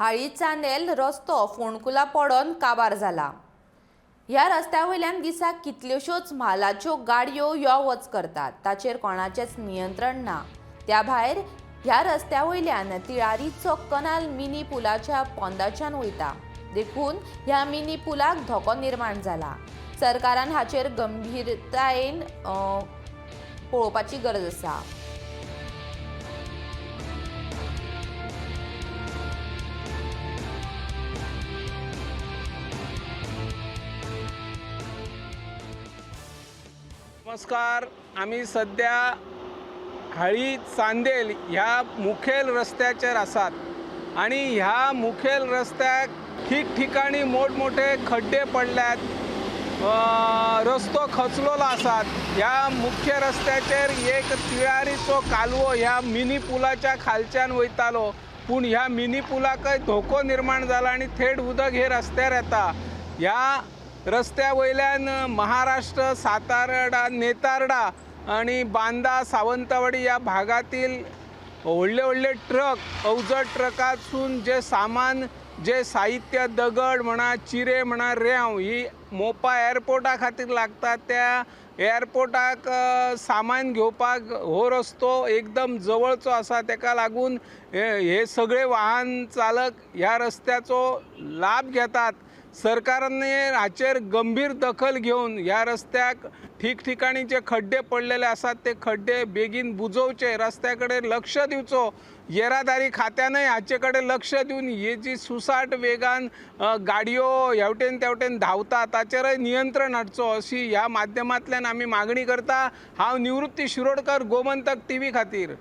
हाळी चांदेल रस्तो फोंडकुलां पडोन काबार जाला. ह्या रस्त्या वयल्यान दिसाक कितल्योश्योच म्हालाच्यो गाडयो यो वच करतात, ताचेर कोणाचेंच नियंत्रण ना. त्या भायर ह्या रस्त्या वयल्यान तिळारीचो कनाल मिनी पुलाच्या पोंदाच्यान वयता, देखून ह्या मिनी पुलाक धोको निर्माण जाला. सरकारान हाचेर गंभीरतायेन पळोवपाची गरज आसा. नमस्कार, आमी सद्या हाळी चांदेल ह्या मुखेल रस्त्याचेर आसात आनी ह्या मुखेल रस्त्याक ठिकठिकाणी मोठमोठे खड्डे पडल्यात, रस्तो खचलोलो आसात. ह्या मुख्य रस्त्याचेर एक तिळारीचो कालवो ह्या मिनी पुलाच्या खालच्यान वयतालो, पूण ह्या मिनी पुलाकय धोको निर्माण जाला आनी थेट उदक हे रस्त्यार येता. ह्या रस्त्या वयल्यान महाराष्ट्र, सातारडा, नेतारडा आनी बांदा, सावंतवाडी ह्या भागातील व्हडले व्हडले ट्रक, अवजड ट्रकासून जे सामान, जे साहित्य, दगड म्हणा, चिरे म्हणा, रेंव ही मोपा एअरपोर्टा खातीर लागता. त्या एअरपोर्टाक सामान घेवपाक हो रस्तो एकदम जवळचो आसा. तेका लागून हे सगळे वाहन चालक ह्या रस्त्याचो लाभ घेतात. सरकारान हाचेर गंभीर दखल घेवन ह्या रस्त्याक ठिकठिकाणी जे खड्डे पडलेले आसात ते खड्डे बेगीन बुजोवचे, रस्त्या कडेन लक्ष दिवचो. येरादारी खात्यानय हाचे कडेन लक्ष दिवन ही जी सुसाट वेगान गाडयो हेवटेन तेवटेन धांवता ताचेरय नियंत्रण हाडचो अशी ह्या माध्यमांतल्यान आमी मागणी करता. हांव निवृत्ती शिरोडकर, गोमंतक टीव्ही खातीर.